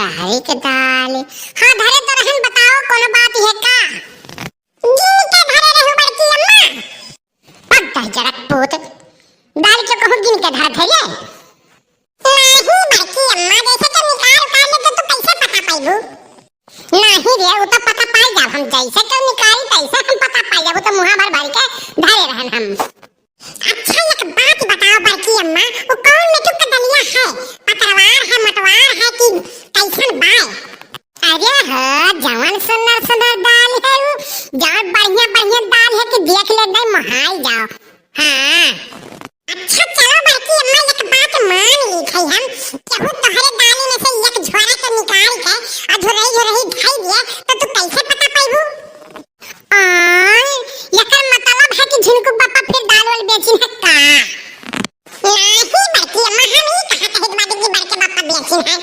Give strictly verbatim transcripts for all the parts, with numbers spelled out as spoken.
अरहर के दाल। हाँ, धरे तो रहन, बताओ, कौनो बात है का? गिन के धरे रहू बड़की अम्मा। पग दहिजरक पूत, दाल के कहूँ गिन के धरत है ये? नाही बड़की अम्मा, जैसे तो निकाल उकाल ले तो तू कैसे पता पाइबू? नाही रे, वो तो पता पाई जाब हम, जैसे तो निकाल तैसे हम पता पाई जाब, वो तो मुँहा भर भर के धरे रहन हम। अच्छा, एक बात बताओ बड़की अम्मा, वो कौन मिठू का दलिया है? पतरवार है, मोटवार है कि कैसन बाय? अरे हो, जवन सुंदर सुंदर दाल है वो, जवन बढ़िया बढ़िया दाल है कि देख ले दे मोहाई जाओ। हाँ। अच्छा, चलो बड़की अम्मा, एक बात मान ली थई हम, केहू तोहरे दाल में से एक झोरा के निकाल के आ झुरही झुरही धई दिए, तो तू कैसे पता पाइबू? आय, एकर मतलब है कि झिनकू बापा फिर दाल वाल बेचिन है का? नाही बड़की अम्मा, हम ई कहा कहे के बात कि बड़के बापा बेचिन है,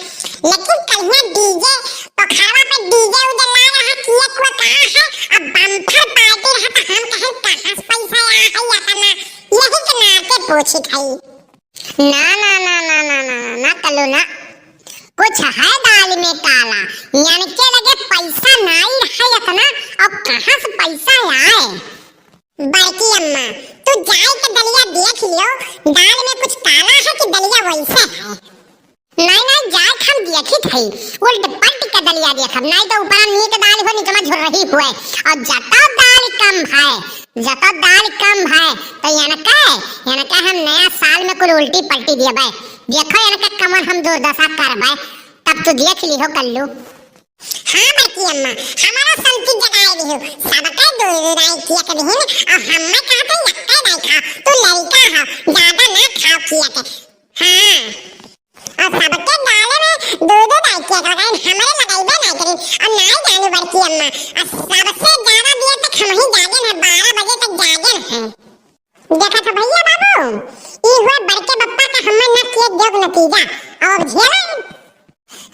लेकिन कहिया डीजे पोखरवा पे डीजे उजे लाग रहा, किया कुआ कहाँ है, अब बम्पर पार्टी रहा तो हम कहे कहाँ से पैसा आया है या करना, यही के नाते पूछी थई। ना, ना, ना, ना, ना, ना, ना, ना, कल्लू ना। कुछ है दाल में काला, यानी के लगे पैसा नाई रहे इतना, अब कहाँ से पैसा आए? बड़की अम्मा, तू जाए के दलिया देख लियो, दाल में कुछ काला है कि दलिया वैसे है? नहीं, नहीं, जाए के हम देखी थई, उल्ट पलट के दलिया देखब, नहीं तो ऊपर नीक दाल हो, नीचवा झुर्रही हुए, और जतो दाल कम है, जब दाल कम है, तो इनके, इनके हम नया साल में कुल उल्टी पलटी देबे। देखो इनके कमर हम दुर्दशा करबे, तब तू देख लिहो कल्लू। हाँ बड़की अम्मा, हमारा संती जगाए दिहो, सबके दो दो दाई किया के दिहिन, और हमें कहा था यक्के दाई खा, तू लड़का हो, ज्यादा ना खाओ किया के। हाँ। और सबके दाल में दो दो दाई किया के लगाइन, हमरे लगाइबे ना करी। और ना जाने बड़की अम्मा, और सबसे ज्यादा देर तक हम ही जागेन है, बारह बजे तक जागेन है। देखा था भैया बाबू, ई हुआ बड़के बप्पा का हमें ना किए जोग नतीजा। और झेलन।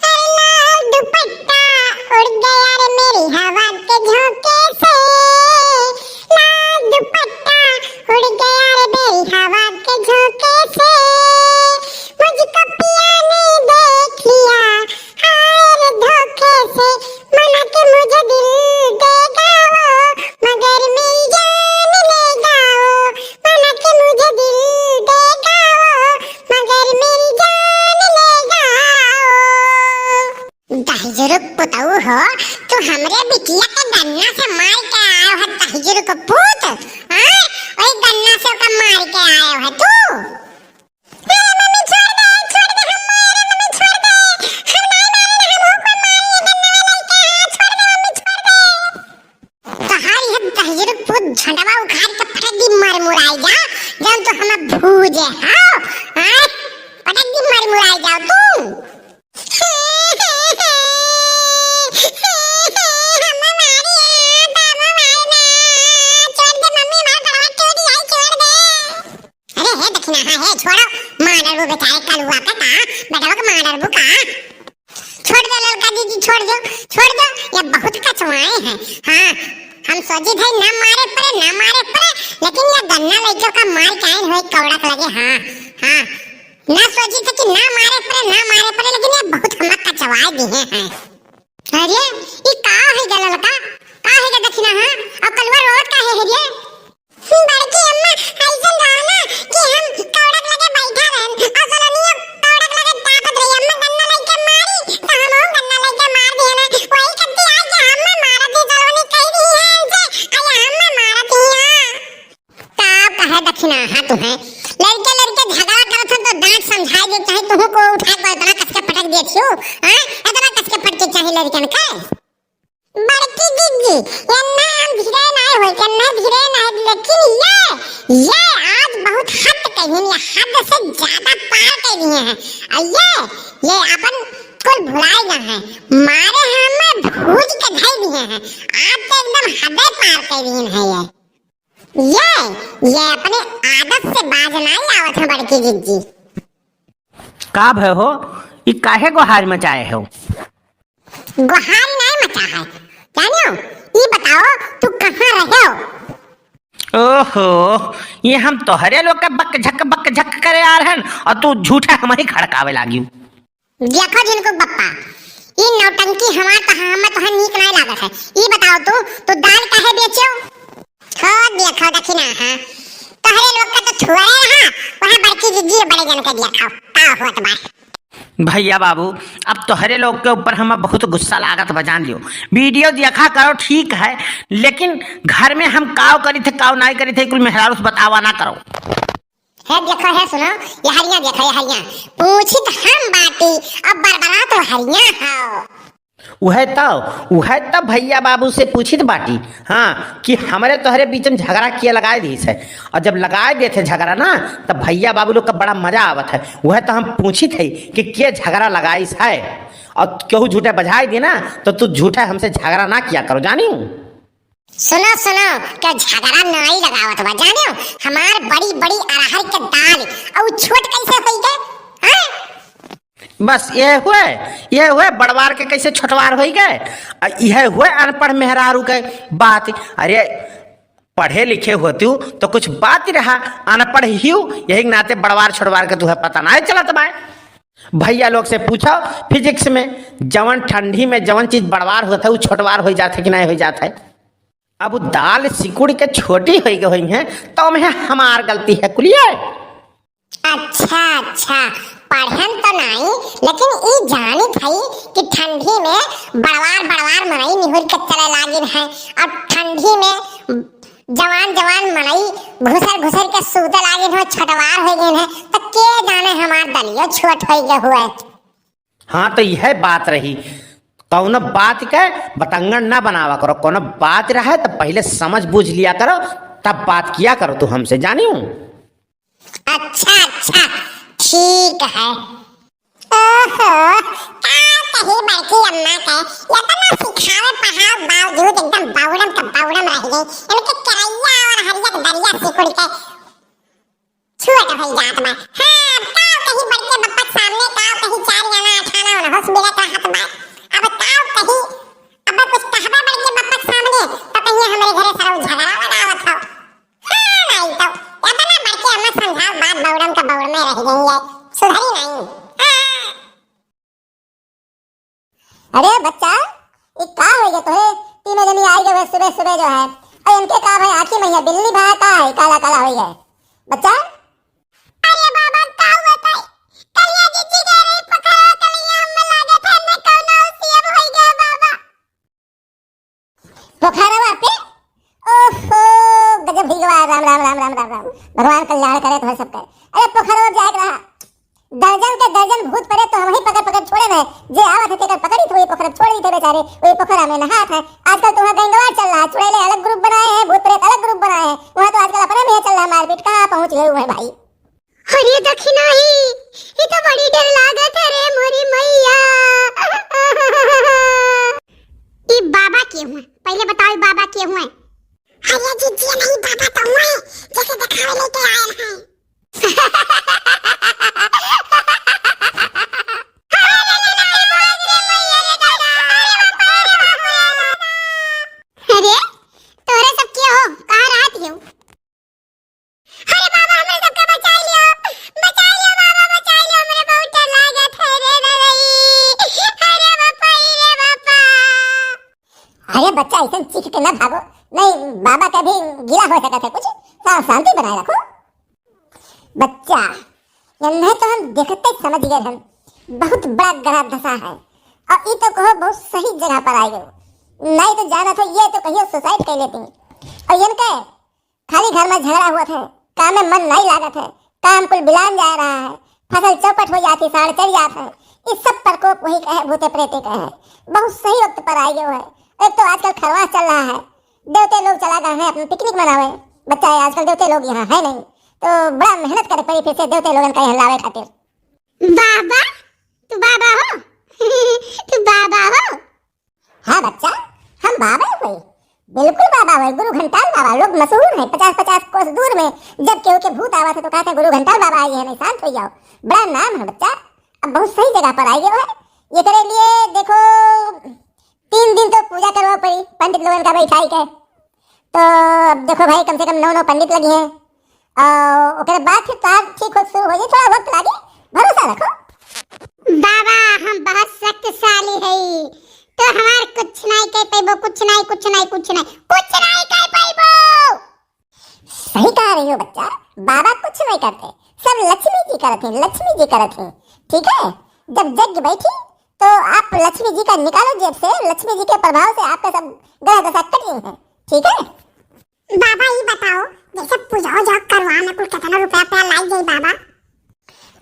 अरे लाल दुपट्टा उड़ गया रे मेरी हवा के झोंके से, लाल दुपट्टा उड़ गया रे मेरी हवा के झोंके से, मुझको पिया ने देख लिया, हाय रे धोखे से, मना के मुझे दिल दे गया वो, मगर मेरी जान ले गया वो, मना के मुझे दिल दे गया वो, मगर मेरी जान ले गया वो। दहिजरू पुतऊ हो, तू हमरे बिटिया के गन्ना से मार के आयो है, दहिजरू के पूत, हाँ? वही गन्ना से ओका मार के आयो है तू। अरे मम्मी छोड़ दे, छोड़ दे, हम मारे, मम्मी छोड़ दे, हम नहीं मारे, हम ऊपर मारी, ये गन्ना वाला के, हाँ, छोड़ दे मम्मी, छोड़ दे। तोहार ये दहिजरू पूत झंडवा उखाड़ के पटक दी मर मुराई जा, जौन तू हमें भूजे, हाँ? हाँ? पटक दी मर मुराई जाओ तू। हमें मारी, हाँ, बाबा मारी ना, छोड़ दे मम्मी, हमारा गलवा टूट जाए, छोड़ दे। अरे हे दखिनहा, हे छोड़ो, मार डरबू बेचारे कलुआ के का, बेटवा के मार डरबू का? छोड़ दो ललका दीदी, छोड़ दो, छोड़ दो, ये बहुत कचवाए हैं। हाँ, हम सोची थे ना मारे पड़े, ना मारे पड़े, लेकिन ये गन्ना लइके का मार के आइन होई कौड़ा के लगे। हाँ, हाँ, ना सोची थे कि ना मारे पड़े, ना मारे पड़े, लेकिन ये बहुत हमार कचवाए दिए हैं। अरे, ई का है गा ललका? का है गा दखिनहा? और कलुआ रोवत काहे है रे? बड़की अम्मा, ऐसन रहो ना कि हम कौड़क लगे बैठा रहन, और सलोनिया कौड़क लगे तापत रही। अम्मा गन्ना लइके मारी, तो हम गन्ना लइके मार दिए ना। वही कत्ती आई कि अम्मा मारत ही, सलोनी कह रही है हमसे, अरे अम्मा मारत ही, हाँ। का कहे दखिनहा तुहे? लड़के लड़के झगड़ा करत हन तो डांट समझाए दे, चाहे तुहू को उठा के इतना कस के पटक देत हो, हाँ? इतना कस के पटके चाहे लड़कन के? बड़की दीदी, एन्ना हम धीरे नाय होई, एन्ना धीरे नाय, लेकिन ये, ये आज बहुत हद कहिन, ये हद से ज्यादा पार कर दिए हैं। और ये, ये अपन कुल भुलाए गए हैं, मारे हमें भूज के धर दिए हैं। आज तो एकदम हदे पार कर दिए हैं ये। ये, ये अपने आदत से बाज नाय आवत है बड़की दीदी। का भय हो, ई काहे गोहार मचाए हो? गोहार नाय मचा है, जानियो, ई बताओ, तू कहाँ रहे हो? ओहो, ये हम तोहरे लोग के बक झक, बक झक करे आ रहन, और तू झूठा हमही खड़कावे लागी। देखो झिनकू बप्पा, ई नौटंकी हमार तो, हमें तोहार नीक नाहीं लागत है। ई बताओ तू, तू दाल काहे बेचेउ? हो देखो दखिना, हाँ, तोहरे लोग का तो छुअरे रहा, वहाँ बड़की जिज्जी बड़े जन के दिया खाओ, का होत बा? भैया बाबू, अब तोहरे लोग के ऊपर हमें बहुत गुस्सा लागत बा, जान लियो। वीडियो देखा करो, ठीक है, लेकिन घर में हम काव करी थे, काव नाहीं करी थे, कुल मेहरारू से बतावा ना करो। हे देखो, हे सुनो, ये हरिया देखो, ये हरिया। पूछित हम बाटी, अब बरबरा तो हरिया हो। उहे तो, उहे तो भैया बाबू से पूछित बाटी, हाँ, कि हमरे तोहरे बीच में झगड़ा किया लगाए दीस है। और जब लगाए देत है झगड़ा ना, तब भैया बाबू लोग का बड़ा मजा आवत है। उहे तो हम पूछित है कि के झगड़ा लगाइस है, और केहू झूठे बजाए दे ना, तो तू झूठे हमसे झगड़ा ना किया करो, जानी। सुनो, सुनो, के झगड़ा नाई लगावत बा, जानियो, हमार बड़ी बड़ी अरहर के दाल, और छोट कैसे होई गए, हैं? बस ये हुए, ये हुए बड़वार के कैसे छोटवार होई गए। आ, यह हुए अनपढ़ मेहरारू के बात। अरे, पढ़े लिखे होतू तो कुछ बात ही रहा, अनपढ़ हिउ, यही के नाते बड़वार छोटवार के तुहे पता नाई चलत बा। भैया लोग से पूछो, फिजिक्स में जवन ठंडी में जवन चीज बड़वार होत है, उ छोटवार होई जात है कि नाई होई जात है? अब उ दाल सिकुड़ के छोटी होई गई होई हैं, तो में हमार गलती है कुलिए। अच्छा, अच्छा, पढ़न तो नाई, लेकिन ई जानित हई कि ठंडी में बड़वार बड़वार मनई निहुर के चले लागिन है, और ठंडी में जवान जवान मनई घुसर घुसर के सूते लागिन हो, छोटवार हो गइन है, तो के जाने हमार दलियो छोट हो गए हुए। हाँ, तो यह बात रही, कौनो बात के बतंगड़ ना बनावा करो, कौनो बात रहे तो पहले समझ बूझ लिया करो, तब बात किया करो तू हमसे, जानियो। अच्छा, अच्छा, ठीक है। ओहो, का कही बड़की अम्मा के, इतना सिखावे पढ़ावे बावजूद एकदम बौड़म के बौड़म रह गई। इनके केरैया और हरिया के दरिया सिकुड़ के छोट होई जात बा। हाँ, अब का कही बड़के बप्पा के सामने, का कही चार आना अठाना उनहोस मिलत रहत बा। अब का कही, अब कुछ कहबा बड़के बप्पा के सामने, तो कहिए हमरे घरे सरऊ झगड़ा लगावत हो। हाँ, नाई तो, इतना बड़के अम्मा समझाओ, बात बौड़म के बौड़ में रह गई है, सुधरी नाई। हाँ। अरे बच्चा, ई का होई गए तोहे? तीनों जनी आई गए सुबह सुबह जो है। अरे इनके का भाई आँखी में ये बिल्ली भा का है, काला काला होई गए। बच्चा? अरे बाबा, का हुआ था? कलिया जीजी गए रही पोखरवा, कलिया में लागे थे, मैं कौनो उसी अब होई गए बाबा। पोखरवा पे? ओहो, गजब भइया, राम, राम, राम। भगवान कल्याण करे तुम्हें सबके। अरे पोखरवा जाए के रहा। दर्जन के दर्जन भूत प्रेत तो हम ही पकड़ पकड़ छोड़े रहे। जे आवत है तेकर पकड़ी थे, वही पोखर छोड़ दी थे बेचारे, वही पोखरा में नहात है। आजकल तो वहाँ गैंगवार चल रहा है, चुड़ैले अलग ग्रुप बनाए हैं, भूत प्रेत अलग ग्रुप बनाए हैं। वहाँ तो आजकल अपने में ही चल रहा है मारपीट। कहाँ पहुँच गए हुए भाई? अरे दखिना ही, ई तो बड़ी डर लागत है रे मोरी मैया। ई बाबा के हुए, पहले बताओ ई बाबा के हुए? अरे जीजी नहीं, बाबा तो हुए, जैसे दिखावे लेके आए हैं। अरे, तोहरे सब के हो, कहाँ रहत हो? अरे बाबा, हमरे सबके बचाई लियो, बचाई लियो बाबा, बचाई लियो, हमरे बहुत डर लागत है रे दादाई। अरे बापा, रे बापा। अरे बच्चा, ऐसन चीख के ना भागो, नहीं बाबा का भी गिला हो सकत है कुछ, थोड़ा शांति बनाए रखो। बच्चा, यन्हे तो हम देखते समझ गए हम, बहुत बड़ा गड़ा धसा है। और ई तो कहो बहुत सही जगह पर आ गए, नहीं तो जाना था ये तो कहियो सुसाइड कर लेती। और इनके खाली घर में झगड़ा हुआ था, काम में मन नहीं लागत है, काम कुल बिलान जा रहा है, फसल चौपट हो जाती, साड़ चढ़ जात है। इस सब प्रकोप वही का है, भूते प्रेते का है। बहुत सही वक्त पर आ गए है। एक तो आजकल खरवास चल रहा है, देवते लोग चला गए हैं अपना पिकनिक मनावे। बच्चा है आजकल देवते लोग यहाँ है नहीं, तो बड़ा मेहनत करे पड़ी फिर से देवते लोगन का यहाँ लावे खातिर। बाबा, तू बाबा हो? तू बाबा हो? हाँ बच्चा, हम बाबा ही हुए, बिल्कुल बाबा हुए, गुरु घंटाल बाबा। लोग मशहूर हैं पचास पचास कोस दूर में। जब केहू के भूत आवत है तो कहते हैं गुरु घंटाल बाबा आए हैं, नहीं शांत हो जाओ। बड़ा नाम है बच्चा। अब बहुत सही जगह पर आए हो। एकरे लिए देखो, तीन दिन तो पूजा करवा पड़ी पंडित लोगन का बैठाई के। तो अब देखो भाई, कम से कम नौ नौ पंडित लगी हैं, और ओकरे बाद फिर तार ठीक हो शुरू हो जाए, थोड़ा वक्त लागे, भरोसा रखो। बाबा, हम बहुत शक्तिशाली है, तो हमार कुछ नहीं कह पैबो, कुछ नहीं, कुछ नहीं, कुछ नहीं, कुछ नहीं कह पैबो। सही कह रही हो बच्चा, बाबा कुछ नहीं करते, सब लक्ष्मी जी करत हैं, लक्ष्मी जी करत हैं। ठीक है, जब यज्ञ बैठी तो आप लक्ष्मी जी का निकालो जेब से, लक्ष्मी जी के प्रभाव से आपका सब ग्रह दशा कट गई है। ठीक है, बाबा, ई बताओ, जैसे पूजा उजा करवा में कुल कितना रुपया पे लाग जाई बाबा?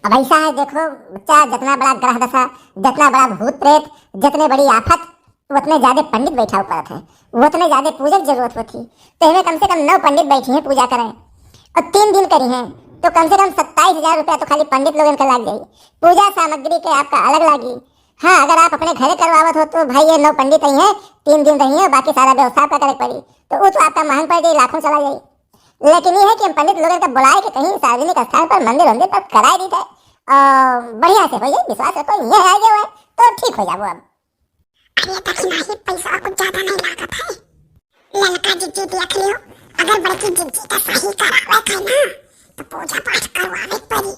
अब ऐसा है, देखो बच्चा, जितना बड़ा ग्रह दशा, जितना बड़ा भूत प्रेत, जितने बड़ी आफत, उतने ज्यादा पंडित बैठा ऊपर है, उतने ज्यादा पूजा की जरूरत होती। तो इनमें कम से कम नौ पंडित बैठी हैं पूजा करें, और तीन दिन करी हैं, तो कम से कम सत्ताईस हजार रुपया तो खाली पंडित लोगन का लाग जाई। पूजा सामग्री के आपका अलग लागी। हाँ, अगर आप अपने घरे करवावत हो तो भाई ये नौ पंडित आई हैं, तीन दिन रही हैं, बाकी सारा व्यवस्था आपका करे के पड़ी, तो वो तो आपका महंग पड़ जाई, लाखों चला जाई। लेकिन ये है कि हम पंडित लोगन का बुलाए के कहीं सार्वजनिक स्थान पर, मंदिर वंदिर पर कराए दी थे, और बढ़िया से हो जाए, विश्वास रखो, ये है आगे हुआ है, तो ठीक हो जाओ अब। अरे दखिनही, पैसा कुछ ज्यादा नहीं लागत है। ललका जिज्जी देख लियो, अगर बड़की जिज्जी का सही करावे के ना, तो पूजा पाठ करवावे के पड़ी।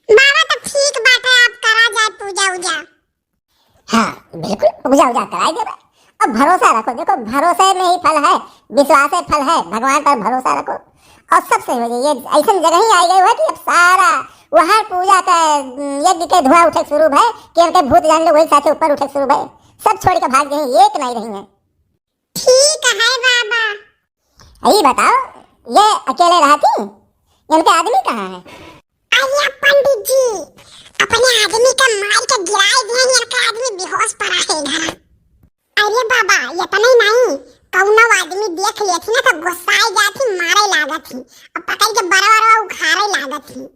बाबा, तो ठीक बात है, आप करा जाए पूजा उजा। हाँ, बिल्कुल, पूजा उजा कराई देबे। अब भरोसा रखो, देखो, भरोसे में ही फल है, विश्वास है फल है, भगवान पर भरोसा रखो और सब सही हो जाई। ये ऐसन जगह ही आई गई हुआ कि अब सारा वहाँ पूजा का, यज्ञ के धुआं उठे शुरू भय कि उनके भूत जान लो वही साथे ऊपर उठे शुरू भय, सब छोड़ के भाग गई, एक नहीं रही है। ठीक है बाबा। यही बताओ, ये अकेले रहती, इनके आदमी कहाँ है? अरे पंडित जी, अपने आदमी के मार के गिराए दिए, इनका आदमी बेहोश पड़ा है इधर। अरे बाबा, इतना ही नहीं, कौनो आदमी देख लेथी ना तो गुस्साए जाथी, मारे लागत ही, और पकड़ के बरवा बरवा उखाड़े लागत ही।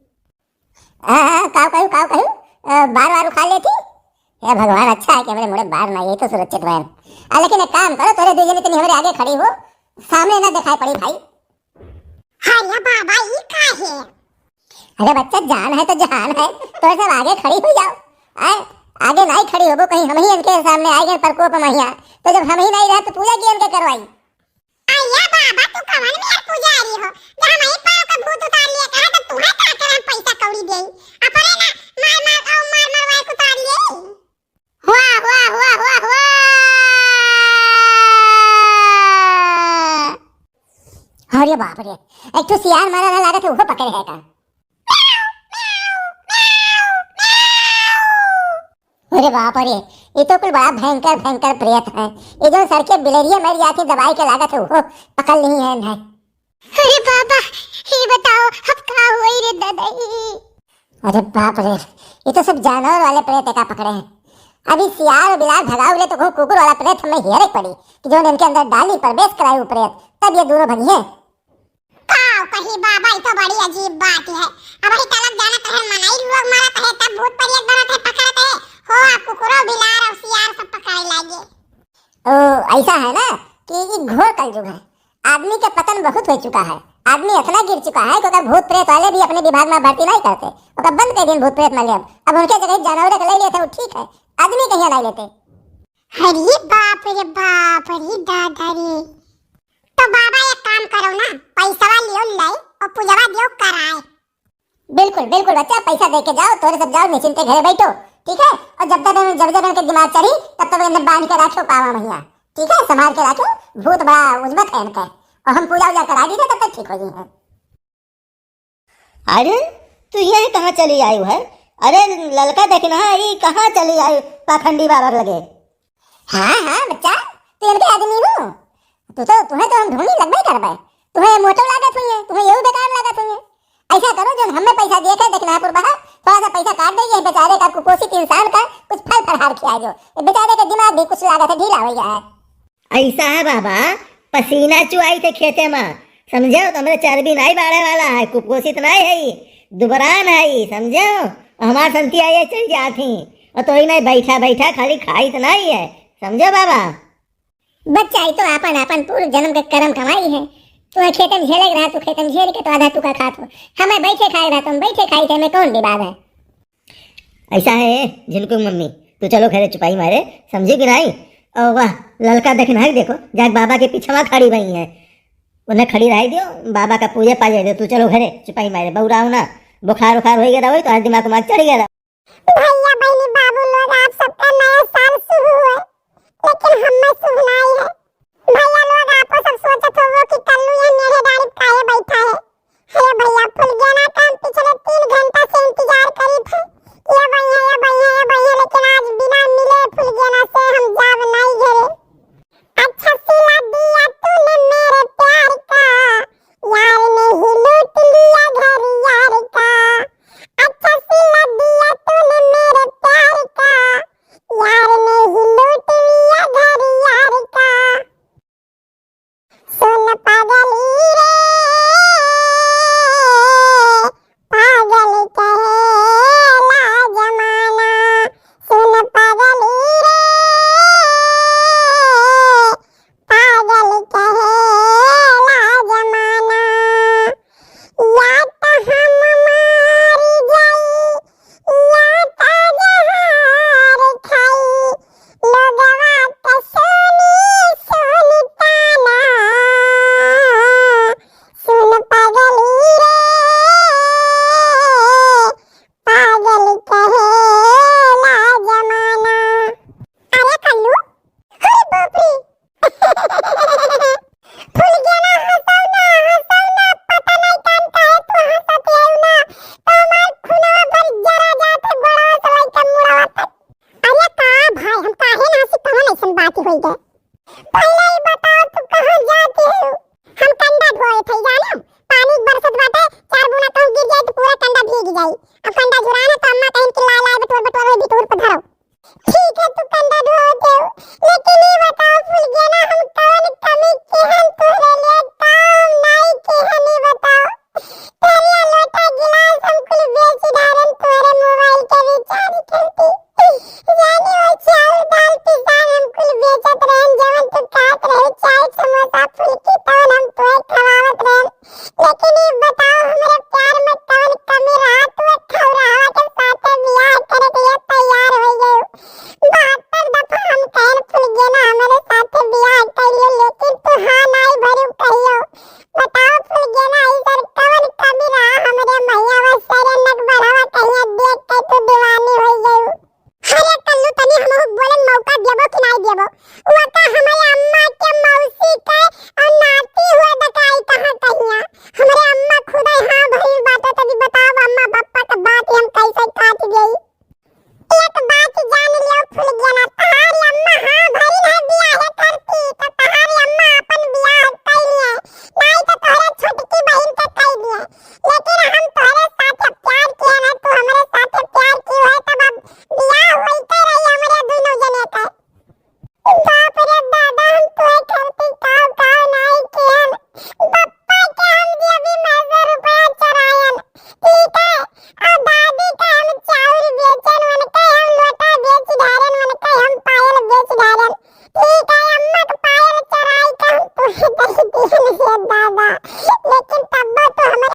हाँ, हाँ, काव कहू, काव कहू? अ, बार बार उखाड़ लेथी? हे भगवान, अच्छा है कि हमरे मुड़े बार ना, यही तो सुरक्षित भयन। आ, लेकिन एक काम करो, तोरे दू जने तनी हमरे आगे खड़ी हो, सामने ना दिखाई पड़ी भाई। अरे बाबा, ई का है? अरे बच्चा, जान है तो जहान है, तो सब आगे खड़ी हो जाओ। आए, आगे नहीं खड़ी होबो, कहीं हम ही इनके सामने आए गए प्रकोप महिया, तो जब हम ही नहीं रहे तो पूजा की इनके करवाई। अरे बाबा, तू कवन मेर पुजारी हो? जब हम ही पाँव का भूत उतार लिए, कहा तो तुहे का के हम पैसा कौड़ी देई? अपने ना मार मार और मार मार वार उतार लिए। वाह, वाह, वाह, वाह, वाह। अरे बाप रे, एक ठो सियार मरा ना लागत है, वो पकड़े है का? अरे बाप रे, ये तो कुल बड़ा भयंकर, भयंकर प्रेत है। ये जो सर के बिलरिया मर जाती दवाई के लागत है, वो पकड़ ली है इन्हें। अरे बाबा, ये बताओ, अब का होई रे दादा ई? अरे बाप रे, ये तो सब जानवर वाले प्रेत का पकड़े हैं। अभी सियार और बिलार भगाओ ले तो कहूँ कुकुर वाला प्रेत हमें हेरे पड़ी कि जो इनके अंदर डाली, प्रवेश कराए वो प्रेत, तब ये दोनों भगी हैं। काव कही बाबा, ई तो बड़ी अजीब बात है। अब ही तलक जाना कहे मनई लोग मरत है, तब भूत प्रेत बनत है, पकड़त है। हो, अब कुकुरो बिलार और सियार सब पकड़े लागे। ओ, ऐसा है ना कि ई घोर कलयुग है। आदमी के पतन बहुत हो चुका है। आदमी इतना गिर चुका है कि ओकर भूत प्रेत वाले भी अपने विभाग में भर्ती नहीं करते। ओकर बंद कर दिन भूत प्रेत में लेब। अब उनके जगह जानवर के ले लेते, वो ठीक है, आदमी कहीं नहीं लेते। अरे बाप रे बाप, अरे दादा रे। तो बाबा एक काम करो ना, पैसवा लियो लाई और पूजवा दियो कराए। बिल्कुल, बिल्कुल बच्चा, पैसा दे के जाओ, तोरे सब जाओ, निश्चिंते घरे बैठो, ठीक है? और जब तक, जब जब इनके दिमाग चढ़ी, तब तक इन्हें बांध के रखो पावा मैया, ठीक है? संभाल के रखो, भूत बड़ा उजबत है इनका, और हम पूजा उजा करा दीजिए, तब तक ठीक हो जाए हैं। अरे, तू ये कहाँ चली आई है? अरे, ललका देखना, ये कहाँ चली आई पाखंडी बाबा लगे? हाँ, हाँ, बच्चा, तू इनके आदमी हो। तू तो, तुम्हें तो हम ढूंढी लगबे करबे। तुम्हें मोटो लागत हुई है, तुम्हें यहू बेकार लागत हुई है। ऐसा करो, जो हमें पैसा दिए थे दक्षिणापुर बहा, थोड़ा सा पैसा काट दे, ये बेचारे का कुपोषित इंसान का कुछ फल फलहार खिया दो। ये बेचारे का दिमाग भी कुछ लागत है, ढीला हो गया है। ऐसा है बाबा, पसीना चुआई थे खेते में, समझो, तो हमरे चर्बी नहीं बाढ़े वाला है, कुपोषित नहीं है, दुबरान है, समझो, हमार संती आइए चल जाती, और तो ही नहीं बैठा बैठा खाली खाई तो नहीं है, समझो बाबा। बच्चा, ई तो आपन, आपन पूर्व जन्म के कर्म कमाई है। तू खेतन झेले के रहा, तू खेतन झेल के तो आधा तू का खात हो। हमें बैठे खाए रहा, तुम बैठे खाई थे, हमें कौन विवाद है? ऐसा है झिनकू मम्मी, तू चलो घरे चुपाई मारे, समझी कि नहीं? ओ वाह, ललका देखना है, देखो, जाके बाबा के पीछे वहाँ खड़ी हुई है, उन्हें खड़ी रह दियो, बाबा का पूजे पा जाए दो, तू चलो घरे चुपाई मारे, बउराओ ना, बुखार उखार हो गया था, वही तो आज दिमाग उमाग चढ़ गया था। भैया, बहिनी, बाबू लोग, आप सबका नया साल शुभ हुए, लेकिन हम्मे शुभ नाई है। भैया लोग, आपो सब सोचत होबो कि कल्लू यहाँ मेरे डाड़ी काहे बैठा है। हे भैया, फुलगेना का हम पिछले तीन घंटा से इंतजार करी थे। ये भैया, ये भैया, ये भैया, लेकिन आज बिना मिले फुलगेना से हम जाब नाई घरे। अच्छा सिला दिया तूने मेरे प्यार का, यार ने ही लूट लिया घर यार का। अच्छा सिला दिया तूने मेरे प्यार का, यार ने ही लूट लिया घर यार का। सुन पगली रे, पागल कहेला जमाना। सुन पगली रे, पागल कहेला जमाना। या त हम मारी जाई, या त जहर खाई, लोगवा त सुनी सुनी ताना। सुन पगली रे, पागल कहेला जमाना। अरे कल्लू, अरे बाप रे। फुलगेना हंसाऊ ना, हंसाऊ ना, पता नहीं कान काहे तू हंसत है ना। तो हमार खुनवा भर जरा जात है गोड़वा से लेके मुड़वा तक। अरे का भाई, हम काहे ना हंसी, कवन ऐसन बात होई गए? पहले ही बताओ तू कहाँ जाती हो? हम कंडा ढोए थे जानो, पानी बरसत बाटे, चार बूंदा कहूँ गिर जाए तो पूरा कंडा भीग जाई। अब कंडा झुराना तो अम्मा कहीं कि ला ला बटोर बटोर भी टूर पर धरो। ठीक है, तू कंडा ढो दे,